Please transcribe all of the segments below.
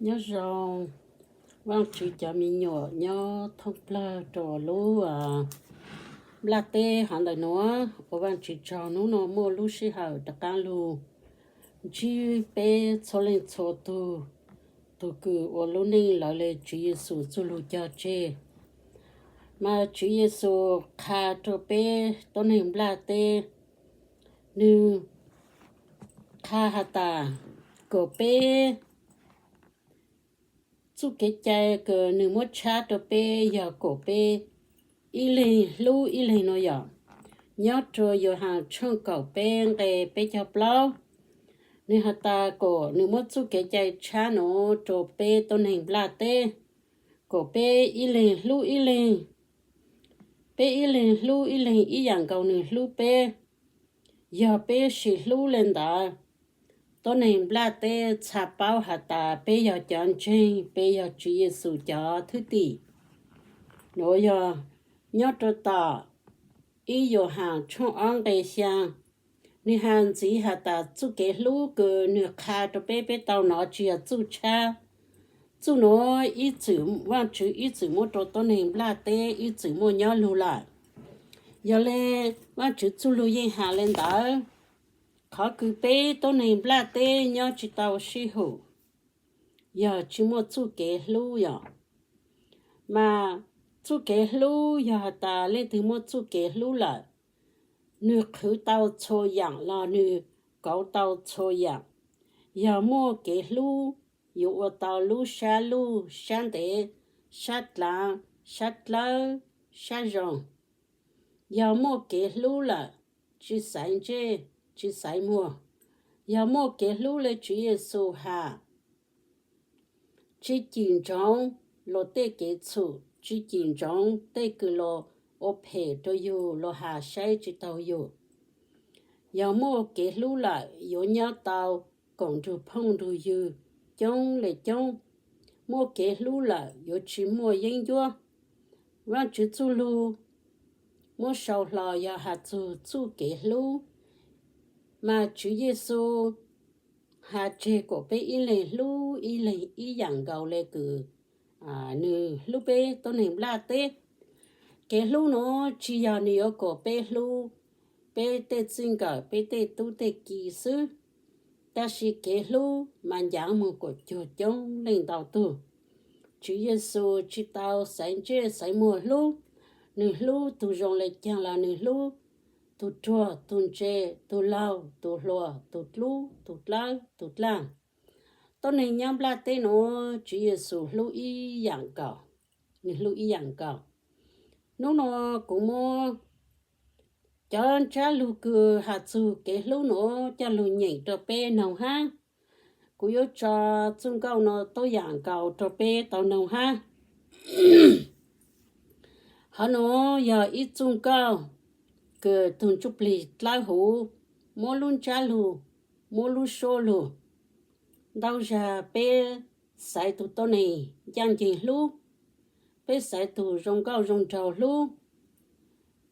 Nyob zoo Vaajtswv cov me nyuam nyob thoob plawg rua lub nplaj teb hov ntawm nuav, ua Vaajtswv tsaug hnub nuav muaj lub sij hawm rov qaab lug ntsib peb txhua leej txhua tug, tug kws ua lub neej lawv le Tswv Yexus txuj lug cog tseg. Mas Tswv Yexus qha rua peb tuab neeg nplaj teb, nwg qha has tas kom peb txuj kev cai kws nwg muab tshab rua peb yog kom peb ib leeg hlub ib leeg nua yom. Nyob rua Yauhaas tshooj kaum peb nqe peb caug plaub, nwg has tas kom nwg muab txuj kev cai tshab nuav rua peb tuab neeg nplaj teb, kom peb ib leeg hlub ib leeg, peb ib leeg hlub ib leeg ib yaam nkaus nwg hlub peb. Yog peb sim hlub le ntawd, tuab neeg nplaj teb txhaj paub has tas peb yog cov ntseeg, peb yog Tswv Yexus cov thwj tim. Nuav yog nyob rua tom ib Yauhaas tshooj ob nqe xyaa, nwg has ntxiv has tas txuj kev hlub kws nwg qha rua peb, peb tau nov tsi yog txuj tshab. Txuj nuav ib txwm Vaajtswv ib txwm muab rua tuab neeg nplaj teb ib txwm muaj nyob lug lawm. Yog le, Vaajtswv txuj lug yeej has le ntawd. Qhov kws peb tuab neeg nplaj teb nyob tsi tau sib hum yog tsi muaj txuj kev hlub yom. Mas txuj kev hlub yog has tas leej twg muaj txuj kev hlub lawm, nwg qhwv tau txhua yaam los nwg kauv tau txhua yaam. Yog muaj kev hlub, yuav ua tau lub sab luj sab ntev, sab dlaav, sab dlawb, sab zoo. Yog muaj kev hlub lawm, tsi xaiv ntsej, tsi xaiv muag. Yog muaj kev hlub le Tswv Yexus has, tsi cim ntsoov luag tej kev txhum, tsi cim ntsoov tej kws luag ua phem rua yug, luag has saib tsi taug yug. Yog muaj kev hlub lawm yuav nyob tau koom nrug phooj nrug ywg coob le coob. Muaj kev hlub lawm yuav tsi muaj yeeb ncuab. Vaajtswv txuj lug muab sau hlo yog has txug txuj kev hlub. Mas Tswv Yexus has tseg kom peb ib leeg hlub ib leeg ib yaam nkaus le kws nwg hlub peb tuab neeg nplaj teb. Kev hlub nuav tsi yog nwg yuav kom peb hlub peb tej txij nkawm, peb tej tub tej ki xwb, tab sis kev hlub mas ncav moog kuas cuag coob leej ntau tug. Tswv Yexus tsi tau xaiv ntsej xaiv muag hlub, nwg hlub tug zoo le caag los nwg hlub tug ruag, tug ntse, tug laug, tug hluas, tug dlub, tug dlawb, tug dlaag. Tuab neeg nyob nplaj teb nuav Tswv Yexus hlub ib yaam nkaus, nwg hlub ib yaam nkaus. Nub nuav kuv muab cov ntsab lug kws has txug kev hlub nuav coj lug nyeem rua peb noog hab. Kuv yuav tso txuj nkauj nuav tuab yaam nkaus rua peb tau noog hab. Hov nuav yog ib txuj nkauj kws tug ntsuj plig dlawb huv muab lub ntsab lug, muab lub suab lug. Ntau zag peb xaiv tug tuab neeg ncaaj nceeg hlub, peb xaiv tug zoo nkauj zoo nraug hlub,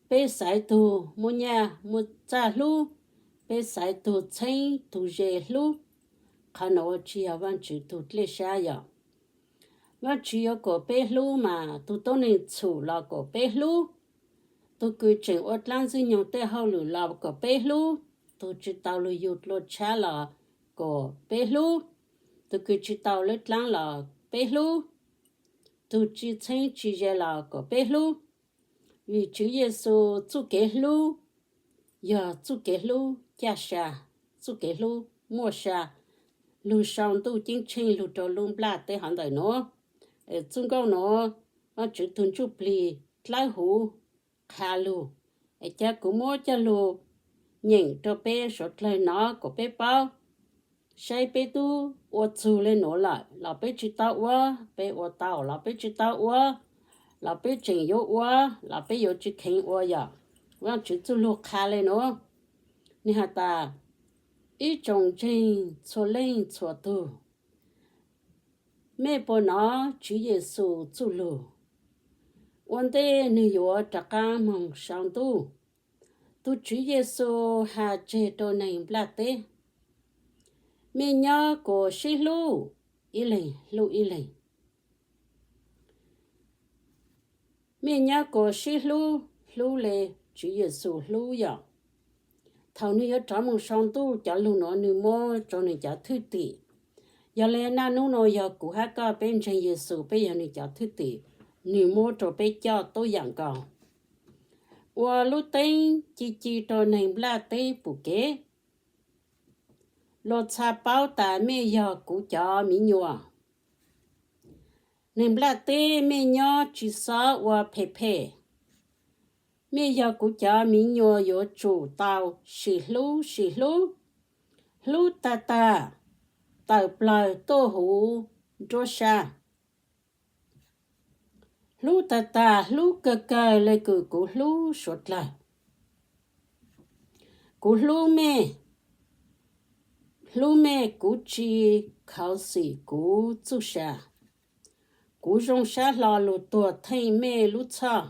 peb xaiv tug muaj nyaj muaj txag hlub, peb xaiv tug txheeb tug ze hlub. Qhov nuav tsi yog Vaajtswv tug dlej sab yom. Vaajtswv yuav kom peb hlub mas tug tuab neeg txhum los kom peb hlub, tug kws tseem ua dlaab ntxwg nyoog tej hauj lwm los kom peb hlub, tug tsi tau lug yug dlua tshab los kom peb hlub, tug kws tsi tau lub dlaab los peb hlub, tug tsi txheeb tsi ze los kom peb hlub. Vim Tswv Yexus txuj kev hlub yog txuj kev hlub caj sa, txuj kev hlub muaj sa, lug sau ntuj ceeb tsheej lug rua lub nplaj teb hov ntawm nuav. Txuj nkauj nuav, Vaajtswv tug ntsuj plig dlawb huv qha lug, es ca kuv muab coj lug nyeem rua peb suav dlawg nov kom peb paub, saib peb tub ua txug le nuav lawm los peb tsi tau ua, peb ua tau los peb tsi tau ua, los peb tseem yuav ua, los peb yuav tsi kheev ua yom. Vaajtswv txuj lug qha le nuav, nwg has tas, ib tsoom ntseeg txhua leej txhua tug, mej puas nov Tswv Yexus txuj lug? Ua ntej nwg yuav rov qaab moog sau ntuj, tug Tswv Yexus has tseg rua neeg nplaj teb, mej nyob kuas sib hlub, ib leeg hlub ib leeg. Mej nyob kuas sib hlub, hlub le Tswv Yexus hlub yom. Thaum nwg yuav rov moog sau ntuj, cov lug nuav nwg muab rua nwg cov thwj tim. Yog le naj nub nuav yog kuv hab koj peb ntseeg Yexus, peb yog nwg cov thwj tim, nwg muab rua peb coj tuab yaam nkaus. Ua lub teeb ci ci rua neeg nplaj teb pum kev. Luag txha paub tas mej yog kuv cov miv nyuas. Neeg nplaj teb, mej nyob tsi xob ua phem phem. Mej yog kuv cov miv nyuas yuav tsum tau sim hlub sim hlub, hlub tag tag, tawm plawg tuaj huv nruab sab. Hlub tag tag, hlub kawg kawg le kws kuv hlub suav dlawg. Kuv hlub mej, hlub mej, kuv tsi khuv xim kuv txuj sa. Kuv zoo sab hlo lug tuag theej mej lub txhoj.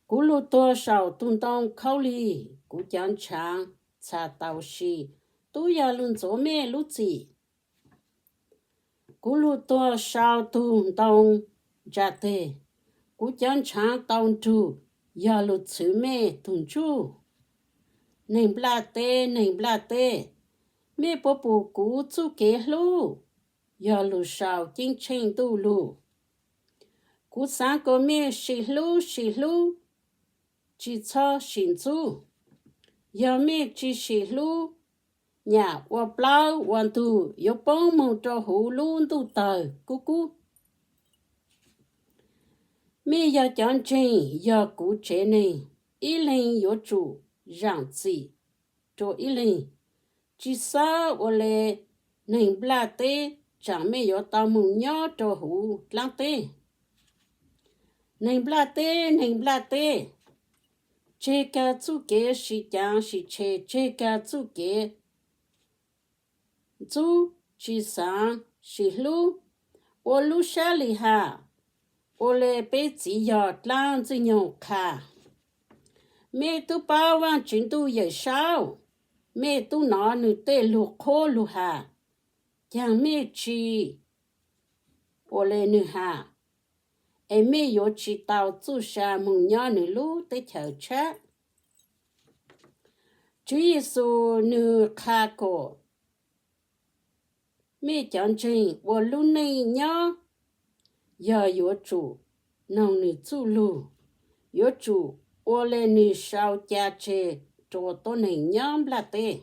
Kuv lug tuag saum tug ntoo khaub lig, kuv cov ntshaav txha tau si, tub yog lug ntxuav mej lub txim. Kuv lug tuag sau tug ntoo ntsa teg, kuv cov ntshaav tau nrug, yog lug txhwv mej tug ntsuj. Neeg nplaj teb, neeg nplaj teb, mej puas pum kuv txuj kev hlub, yog lug sau ceeb tsheej ntuj lug? Kuv xaav kuas mej sim hlub sim hlub, tsi txhob sim ntxub. Yog mej tsi sim hlub, nyam ua plaub ua ntug yuav poob moog rua huv lub ntuj tawg kub kub. Mej yog cov ntseeg, yog kuv tsev neeg, ib leeg yuav tsum zaam txim rua ib leeg. Tsi xob ua le neeg nplaj teb, tsaam mej yuav tau moog nyob rua huv dlaab teb. Neeg nplaj teb, neeg nplaj teb, tseg kag txuj kev sim caav sim tshe, tseg kag txuj kev ntxub, tsi xaav sim hlub, ua lub sab lis has, ua le peb txiv yawg dlaab Ntxwg Nyoog qha. Mej tub paub Vaajtswv Ntuj Yawm Saub, mej tub nov nwg tej lug qhuab lug has, caag mej tsi ua le nwg has, es mej yuav tsi tau txuj sa moog nyob nwg lub teb chaws tshab. Tswv Yexus nwg qha kuas mej cov ntseeg ua lub neej nyob yog yuav tsum noog nwg txuj lug, yuav tsum ua le nwg sau ca tseg rua tuab neeg nyob nplaj teb.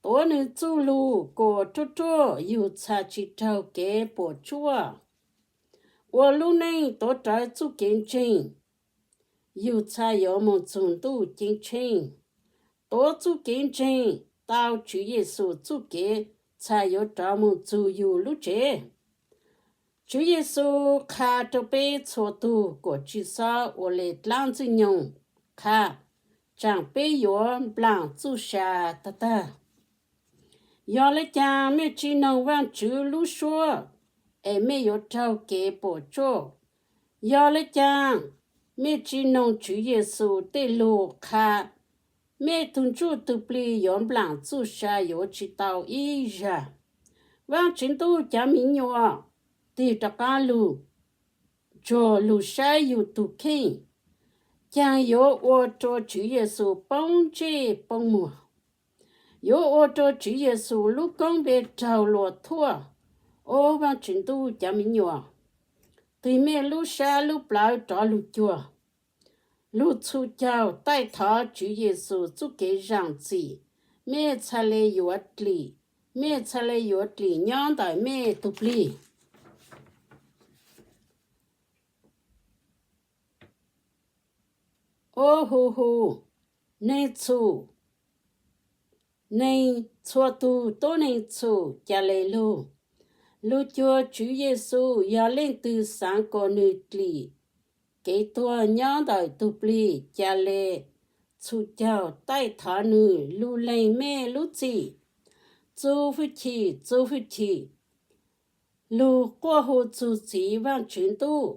Tuav nwg txuj lug kuas ruaj ruaj, yug txha tsi raug kev puam tsuaj. Ua lub neej tuav rawv txuj kev ntseeg, yug txha yuav moog txug ntuj ceeb tsheej. Tuav txuj kev ntseeg, tau Tswv Yexus txuj kev, txha yuav rov moog txug yug lub tsev. Tswv Yexus qha rua peb txhua tug kuas tsi xob ua le dlaab Ntxwg Nyoog qha, tsaam peb yuav nplaam txuj sa tag tag. Yog le caag mej tsi noog Vaajtswv lub suab, es mej yuav raug kev puam tsuaj? Yog le caag mej tsi noog Tswv Yexus tej lug qha, mej tug ntsuj tug plig yuav nplaam txuj sa yuav tsi tau ib zag. Vaajtswv Ntuj cov miv nyuas tig rov qaab lug tsuag lug saib yug tug kheej, caag yuav ua rua Tswv Yexus poob ntsej poob muag, yuav ua rua Tswv Yexus lub koob npe raug luas thuaj. Au Vaajtswv Ntuj cov miv nyuas, tig mej lub sab lub plawv rov lug cuag, lug txhus caug taij thov Tswv Yexus txuj kev zaam txim, mej txhaj le yuav dlim, mej txhaj le yuav dlim nyob ntawm mej tug plig. Au hu hu, neeg txhum, neeg txhua tug tuab neeg txhum ca le lug. Lug cuag Tswv Yexus, yog leej twg xaav kuas nwg dlim kev tuag nyob ntawm tug plig ca le txhus caug taij thov nwg lug leeg mej lub txim. Txuj fwj chim, txuj fwj chim, lug quaj hu txug Txiv Vaajtswv Ntuj,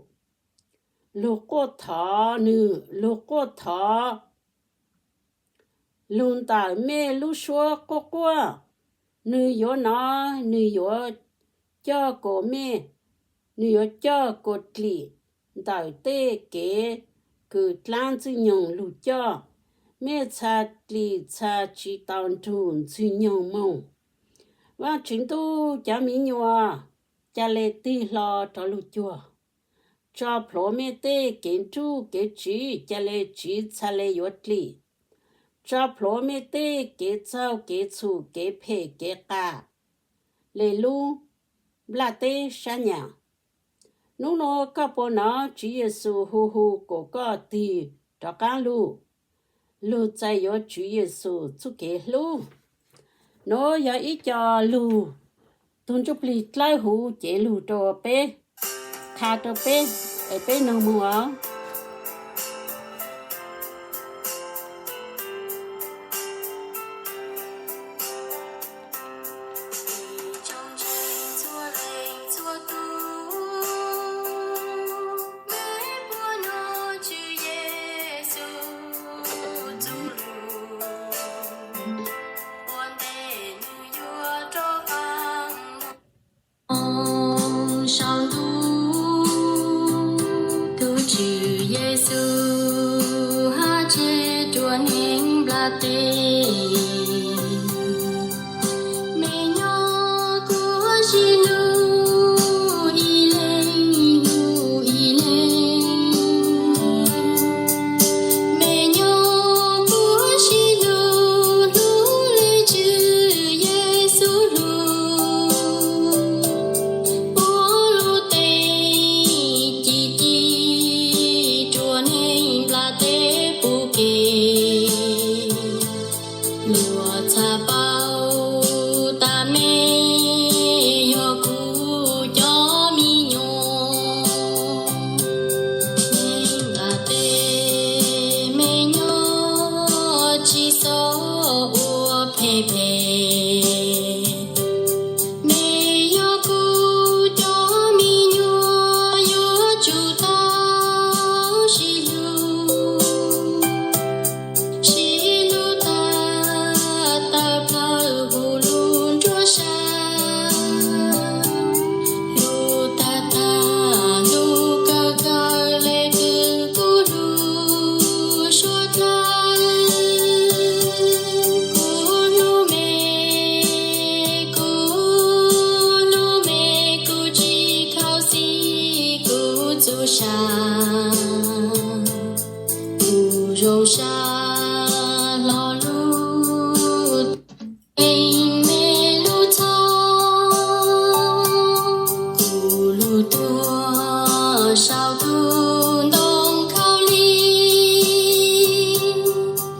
lug quaj thov nwg, lug quaj thov, lug ntawm mej lub suab quaj quaj, Nws yuav nov, nws yuav coj kuas mej, nws yuav coj kuas dlim ntawm tej kev kws dlaab Ntxwg Nyoog lug coj. Mej txha dlim txha tsi tau nrug Ntxwg Nyoog moog. Vaajtswv Ntuj cov miv nyuas ca le tig hlo rov lug cuag. Tso plhuav mej tej kev nruj kev tsiv ca le tsiv txha le yuav dlim. Tso plhuav mej tej kev txaug kev txhum kev phem kev qas le lub nplaj teb sab nyam. Nub nua koj puas nov Tswv Yexus hu hu kuas koj tig rov qaab lug? Lug txais yuav Tswv Yexus txuj kev hlub. Nuav yog ib co lug tug ntsuj plig dlawb huv cev lug rua peb, qha rua peb, es peb noog moog os. Sau ntuj, tug Tswv Yexus hab tseg rua neeg nplaj teb. Mej nyob kuas sib hlub ib leeg hlub ib leeg. Mej nyob kuas sib hlub hlub le Tswv Yexus hlub. Puab lub teb ci ci rua neeg nplaj teb pum ke. Luag txhaj paub tas mej yog kuv cov me nyuam. Neeg nplaj teb mej nyob tsi xob ua phem phem. Mej yog kuv cov me nyuam yuav tsum tau sib hlub. Sib hlub tag tawm plawg hu lug nruab sab. Hlub tag tag hlub kawg kawg le kws kuv hlub suav dlawg. Kuv hlub mej, kuv hlub mej, kuv tsi khaus xim kuv txuj sa. Kuv zoo sab hlo lub teeb mej lub txhoj. Kuv lug tuag saum tug ntoo khaub lig.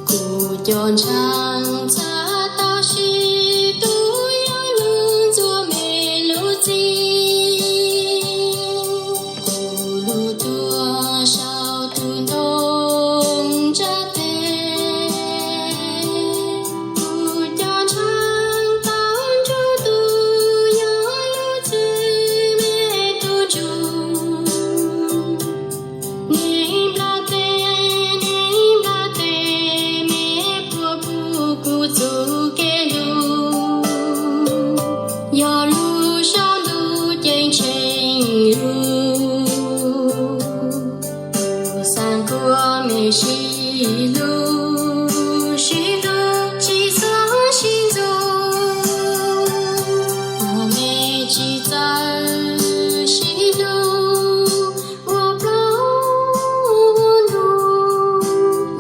Kuv cov ntshav txhaj tau sib tug yog lug ntxuav mej lub txim. Kuv lug tuag saum tug ntoo ntsa teg. Kuv cov ntshav tau nrug tug yog lug txwv mej tug ntsuj. Neeg nplaj teb, neeg nplaj teb, mej puas pum kuv txuj kev hlub? Yog lug saum ntuj ceeb tsheej lug, kuv xaav kuas mej sib hlub, sib hlub tsi xob sib ntxub. Yog mej tsi txawj sib hlub, ua plaub ua ntug,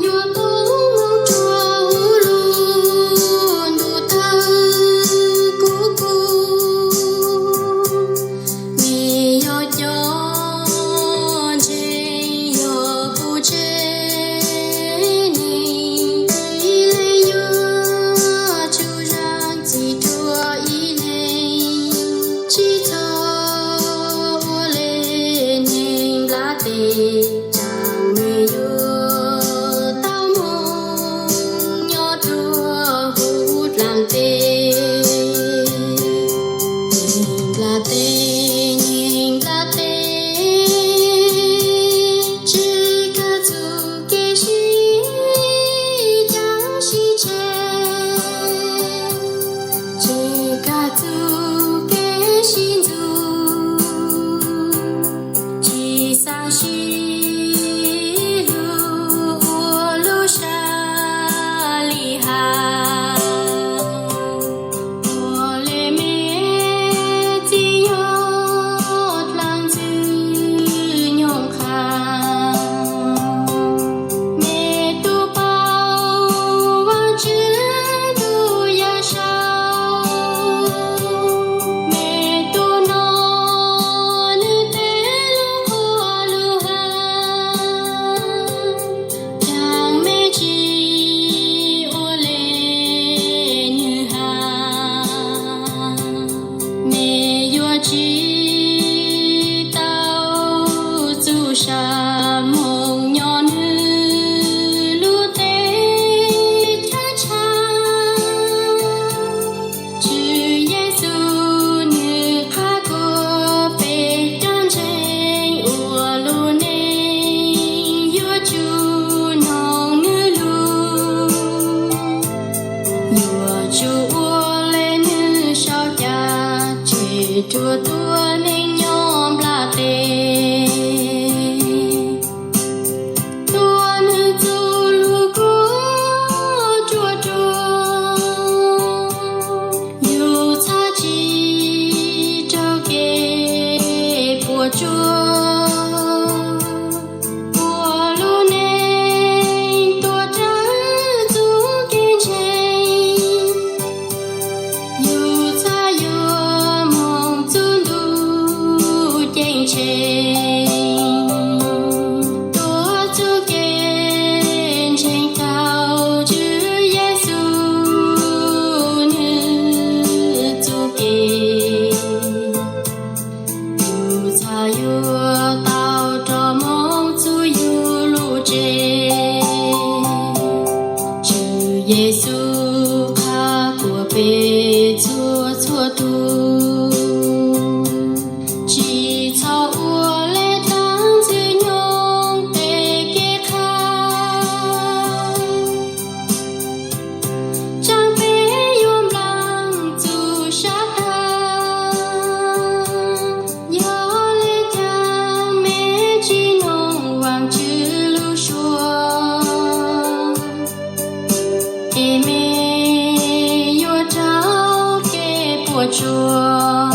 yuav poob moog rua huv lub ntuj tawg kuv kuv. Mej yog cov ntseeg, yog kuv tsev neeg, ib leeg yuav tsum zam txim rua ib leeg, tsi txhob ua le neeg nplaj teb, tsaam mej yuav tau moog nyob rua huv dlaam teb. Neeg nplaj teb, neeg nplaj teb, tsi kawg txuj kev sib cav sib tseg, tsi Tsis tau txuj sa moo nyob nwg lub teb chaws tshaj. Tswv Yexus nwg qha kuas peb cov ntseeg ua lub neej yuav tsum noog nwg lug. Yuav tsum ua le nwg sau ca, tseem rua tuab neeg nyob nplaj teb. Tuab nwg txuj lug kuj ruaj ruaj, yug txhaj tsi raug kev puas tsuaj. Ua lub neej tuaj raws txuj kev ntseeg, yug txhaj yuav moog txug ntuj ceeb tsheej. Tuav txuj kev ntseeg tau Tswv Yexus nwg txuj kev, yug txhaj yuav tau rov moog txug yug lub tsev. Tswv Yexus qha kuas peb txhua txhua tug tsis txhob ua le taag ntxwg nyoog peb kev qha. Tsaam peb yuav nplaag txuj sab tag, yog le caag mej tsi noog Vaajtswv lub suab, es mej yuav raug kev puas tsuaj.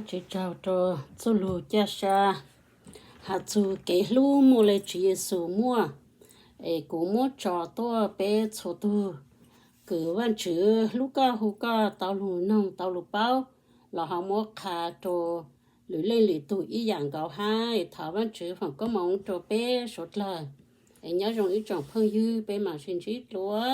Tsaug rau txuj lug caj sab has txug kev hlub muaj le Tswv Yexus muaj, es kuv muab tso tuaj peb txhua tug kws Vaajtswv hlub koj hu koj tau lug noog tau lug paub, los ho muab qha rua lwm leej lwm tug ib yaam nkaus hab. Thov Vaajtswv foom koob moov rua peb suav dlawg. Es nyob zoo ib tsoom phooj ywg, peb mam sib ntsib dlua.